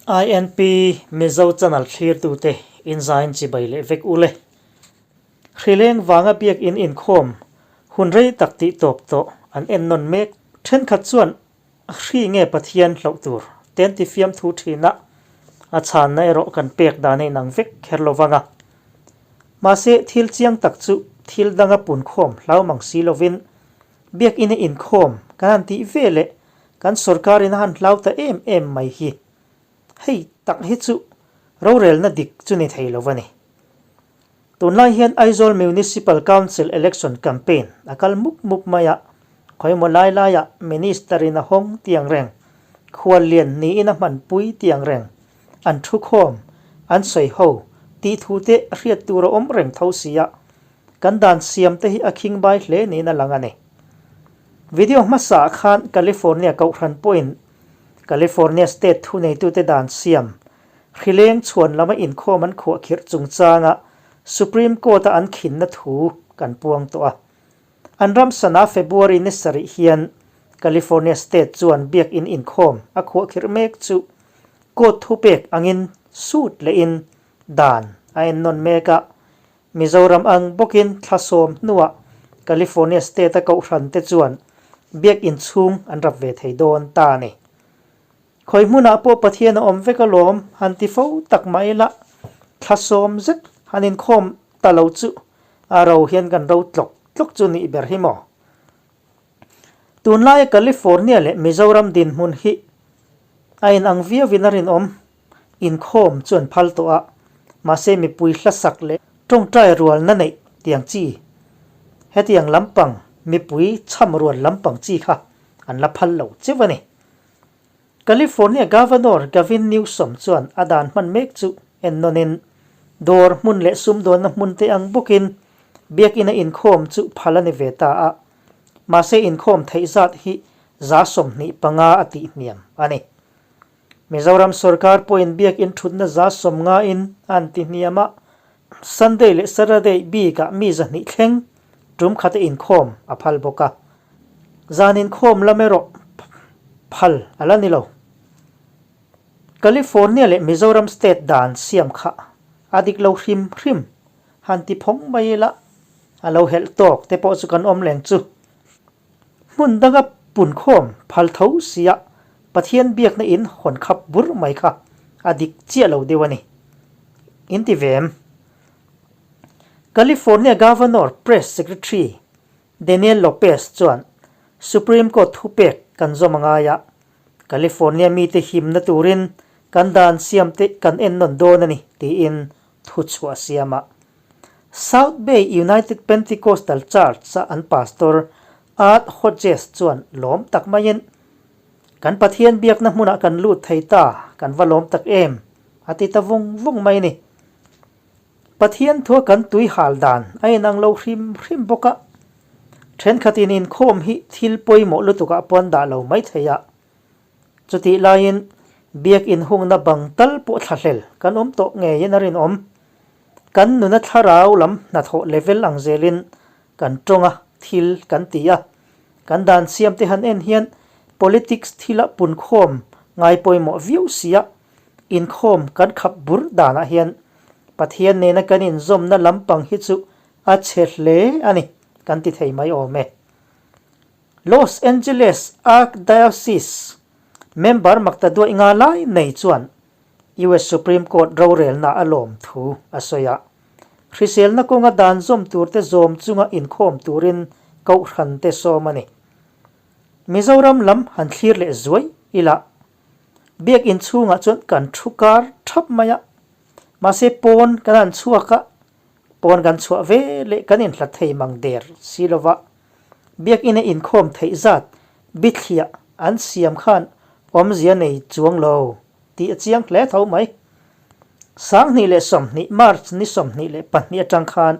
INP Mizo channel thlirtute inzain chibai leh vek ule. Hrileng vanga biakin inkhawm hun rei tak tih tawp tawh an en nawn mek. Thenkhat chuan hri nge Pathian hlauh tur te an ti fiamthu thin a, a chhanna erawh kan pek dan a inang vek kher lo vang a. Mahse thil chiang tak chu thil danga punkhawm hlau mang si lovin biakin a inkhawm kan han tih ve leh Kan sorkarin a han hlau ta em em mai hi, hei tak hi chu rorelna dik chu ni thei lo a ni. Tunlai hian Aizawl Municipal Council Election Campaign a kal mup mup mai a, khawimaw lai laiah Minister in a hawng tiang reng, khuallian niin a hmanpui tiang reng, an thukhawm, an sawi ho tih thu te hriat tur a awm reng tho si a, kan dan siam te hi a khingbai hle niin a lang a ni. Video hmasa ah khan California Kohhran pawhin California State thuneitute dan siam hrileng chhuan lama inkhawm an khuahkhirh chungchanga Supreme Court-a an khinna thu kan puang tawh a. An ram sana February ni sarih hian California State chuan biakin inkhawm a khuahkhirh mek chu court thupek angin suit lehin dan a ennawn mek a. Mizoram ang bawkin thla sawm hnuah California State-a kohhran te chuan biakinn chhung an rap ve thei dawn ta a ni. Khawi hmunah pawh Pathian a awm vek alawm han ti fo tak mah ila thla sawm zet han inkhawm ta lo chu a ro hian kan ro tlawk tlawk chu nih ber hi maw? Tunlaia California leh Mizoram dinhmun hi a inang viauin a rinawm. Inkhawm chu an phal tawh a, mahse mipui hlasak leh tawngtai rualna neih tiang chi, hetiang lampang mipui chham rual lampang chi kha an la phal lo cheu a ni. California Governor Gavin Newsom chuan a dan hman mek chu en nawnin dawr hmun leh sumdawnna hmun te ang bawkin biakina inkhawm chu phal a ni ve ta a, mahse inkhawm theih zat hi 25% a tihhniam a ni. Mizoram sorkar pawhin biakinn thutna 90% in an ti hniam a, Sunday leh Saturday bikah mi 200 thleng tum khata inkhawm a phal bawk a, zan inkhawm lam erawh phal a la ni lo. California leh Mizoram state dan siam kha a dik lo hrim hrim han ti phawng mai ila, a lo helh tawk te pawh chu kan awm leng chu. Hmun danga punkhawm phal tho sia Pathian biakna in hawn khap bur mai kha a dik chiah lo deuh a ni. In ti ve em? California Governor Press Secretary Daniel Lopez chuan Supreme Court thupek kan zawm a ngai a, California mite himna turin kan dan siamte kan ennawn dawn a ni tiin thuchhuah a siam a. South Bay United Pentecostal Church-a an pastor Art Hodges chuan lawm tak maiin, Kan Pathian biakna hmunah kan lut thei ta, kan va lawm tak em? a ti ta vung vung mai a ni. Pathian thua kan tui hal dan a inang lo hrim hrim bawk a, thenkhatin inkhawm hi thil pawimawh lutukah pawh an dah lo mai thei a. Chutih laiin biak inhungna bang tal pawh thlahlel kan awm tawh ngeiin a rinawm. Kan nuna thlarau lam hnathawh level ang zelin kan tawng a, thil kan ti a. Kan dan siam te han en hian politics thila punkhawm ngai pawimawh viau sia inkhawm kan khap bur danah hian Pathian nena kan inzawmna lampang hi chu a chhe hle a ni kan ti thei mai awm e. Los Angeles Archdiocese member maktaduaih nga lai nei chuan US Supreme Court rorelna a lawm thu a sawi a. Hriselna kawnga dan zawm turte zawm chunga inkhawm turin kohhran te sawm a ni. Mizoram lam han thlir leh zuai ila biakinn chhungah chuan kan thu kar thap mai a, mahse pawn kan han chhuak a, pawn kan chhuah ve leh kan inhlat thei mang der si lova. Biakinn a inkhawm theih zat bithliah an siam khan awmzia nei chuang lo tih a chiang hle tho mai. 2020 March ni 22 atang khan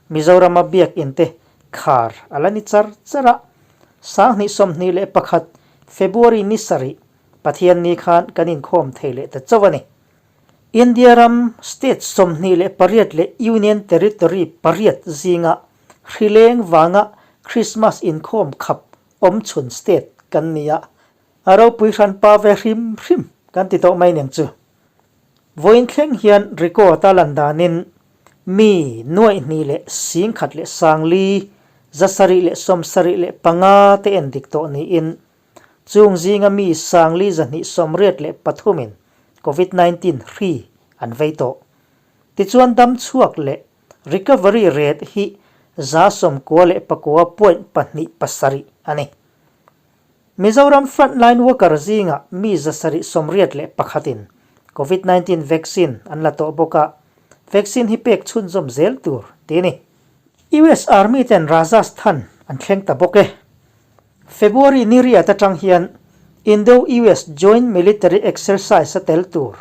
Mizorama biakinn te khar a la ni char char a, 2021 February ni 7 Pathianni khan kan inkhawm thei leh ta chauh a ni. India ram state 28 leh Union Territory pariat zinga hrileng vanga Christmas inkhawm khap awm chhun state kan ni a, a ropui hranpa ve hrim hrim kan ti tawh mai nen chu. Vawiin thleng hian record a lan danin mi nuaih hnih leh 10,000 leh 4,000 775 te en dik tawh niin chung zinga mi 4,283 in Covid 19 hri an vei tawh. Tichuan dam chhuak leh recovery rate hi 99.27 a ni. Mizoram frontline worker zingah mi 781 in Covid 19 vaccine an la tawh bawk a, vaccine hi pek chhunzawm zel tur ti a ni. US Army ten Rajasthan an thleng ta bawk e. February ni riat atang hian Indo-US Joint Military Exercise a tel tur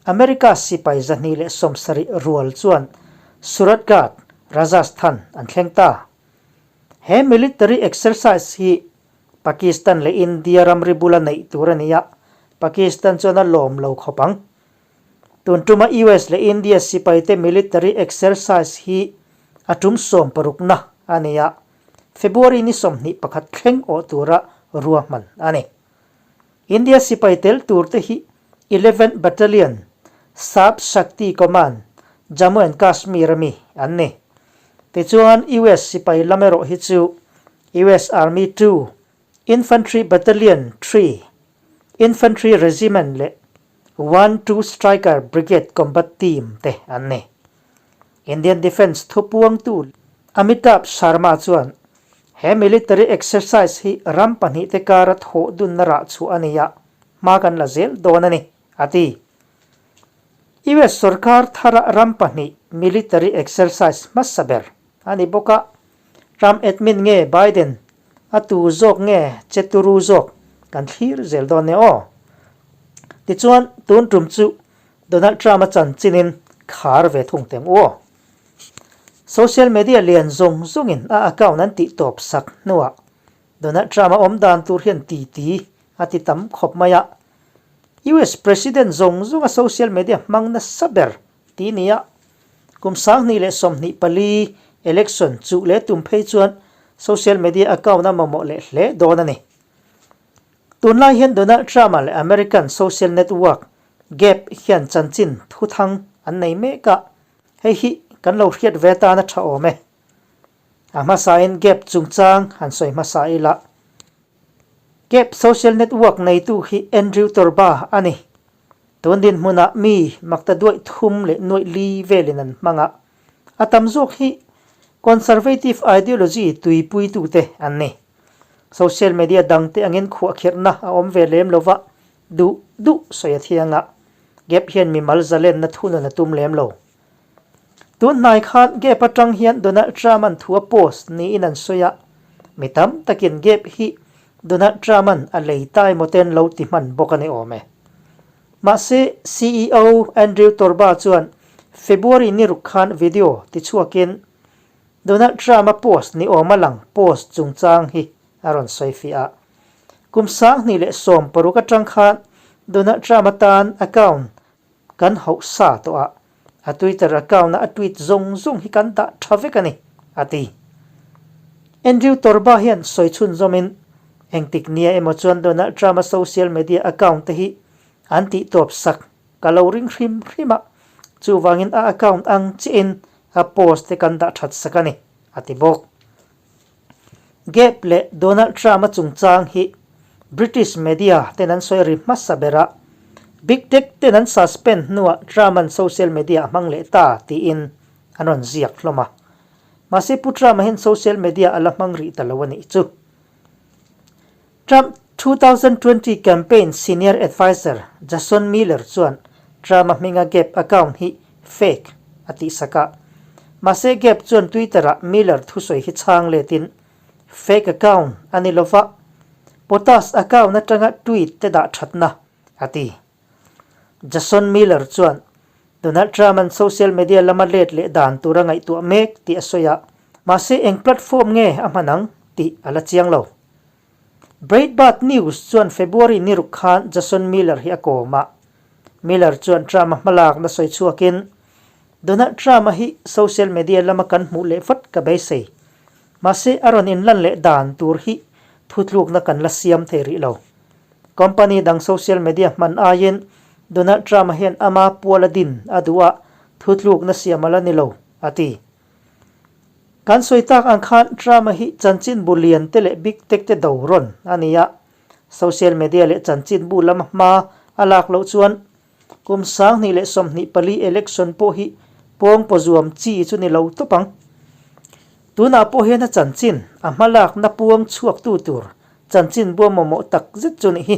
America sipai 270 rual chuan Suratgarh, Rajasthan an thleng ta. He military exercise hi Pakistan leh India ramri bula neih tur a ni a, Pakistan chuan a lawm lo khawp ang. Tun tuma US leh India sipaite military exercise hi a tum sawmparukna a ni a, February ni 21 thleng awh tura ruahman a ni. India sipai tel turte hi Eleventh Battalion, Sab Shakti Command, Jammu and Kashmir a mi an ni. Tichuan US sipai lam erawh hi chu US Army Two, Infantry Battalion Three, Infantry Regiment leh One Two Striker Brigade Combat Team te an ni. Indian Defence thupuangtu Amitabh Sharma chuan he military exercise hi ram pahnihte kara thawh dunna rah chhuah a ni a, hma kan la zel dawn a ni, a ti. US sorkar thara ram pahnih military exercise hmasa ber a ni bawk a, Trump admin nge Biden a tu zawk nge che turu zawk kan thlir zel dawn e aw. Tichuan tun tum chu Donald Trump a chanchinin khar ve thung teng u aw. Social media lian zawng zawngin a account an tih tawp sak hnuah Donald Trump a awm dan tur hian titi a ti tam khawp mai a. US President zawng zawnga social media hmang nasa ber ti nia kum 2024 election chuh leh tum phei chuan social media account a mamawh leh hle dawn a ni. Tunlai hian Donald Trump-a leh American social network Gab hian chanchin thuthang an nei mek a, hei hi kan lo hriat ve tan a tha awm e. A hmasain Gab chungchang han sawi hmasa ila. Gab social network neitu hi Andrew Torba a ni. Tun dinhmunah mi makta duaih thum leh nuaih li velin an hmang a, a tam zawk hi conservative ideology tuipuitute an ni. Social media dangte angin khuahkhirhna a awm ve lem lova, duh duh sawi a thiang a, Gap hian mimal zalenna thunun a tum lem lo. Tun hnai khan Gap atang hian Donald Trump-a'n thu a post niin an sawi a, mi tam takin Gap hi Donald Trump-a'n a lei ta emaw ten lo ti hman bawk a ni awm e. Mahse, CEO Andrew Torba chuan February ni ruk khan video tichhuakin Donald Trump-a post ni awm a lang post chungchang hi a rawn sawi fiah a. Kum 2016 atang khan Donald Trump atan account kan hauh sa tawh a, a Twitter account-a a tweet zawng zawng hi kan dah tha vek a ni, a ti. Andrew Torba hian sawi chhunzawmin engtik nia emaw chuan Donald Trump-a social media account te hi an tihtawp sak ka lo ring hrim hrim a, chuvangin a account ang chiahin a post te kan dah that sak a ni, a ti bawk. Gap leh Donald Trump-a chungchang hi British media ten an sawi ri hmasa ber a, Big Tech ten an suspend hnuah Trump-a'n social media a hmang leh ta tiin an rawn ziak hlawm a. Mahse Pu Trump-a hian social media a la hmang rih ta lo a nih chu. Trump 2020 campaign senior adviser Jason Miller chuan Trump-a hminga Gab account hi fake a tihsak a. Mahse Gab chuan Twitter-ah Miller thusawi hi chhang letin fake account a ni lova, POTUS account atanga tweet te dah thatna a ti. Jason Miller chuan Donald Trump-a'n social media lama let leh dan tur a ngaihtuah mek tih a sawi a, mahse eng platform nge a hman ang tih a la chiang lo. Breitbart News chuan February ni ruk khan Jason Miller hi a kawm a. Miller chuan Trump-a hmalakna sawi chhuakin, Donald Trump-a hi social media lama kan hmuh leh vat ka beisei. Mahse a rawn inlan leh dan tur hi thutlukna kan la siam thei rih lo. Company dang social media hman aiin Donald Trump-a hian ama puala din a duh a, thutlukna siam a la ni lo, a ti. Kan sawi tak ang khan Trump-a hi chanchinbu lian te leh big tech te do rawn a ni a, social media leh chanchinbu lama hma a lak loh chuan kum 2024 election pawh hi pawngpaw zuam chi chu ni lo tawp ang. Tunah pawh hian a chanchin a hma lakna puang chhuaktu tur chanchinbua mamawh tak zet chu nih hi.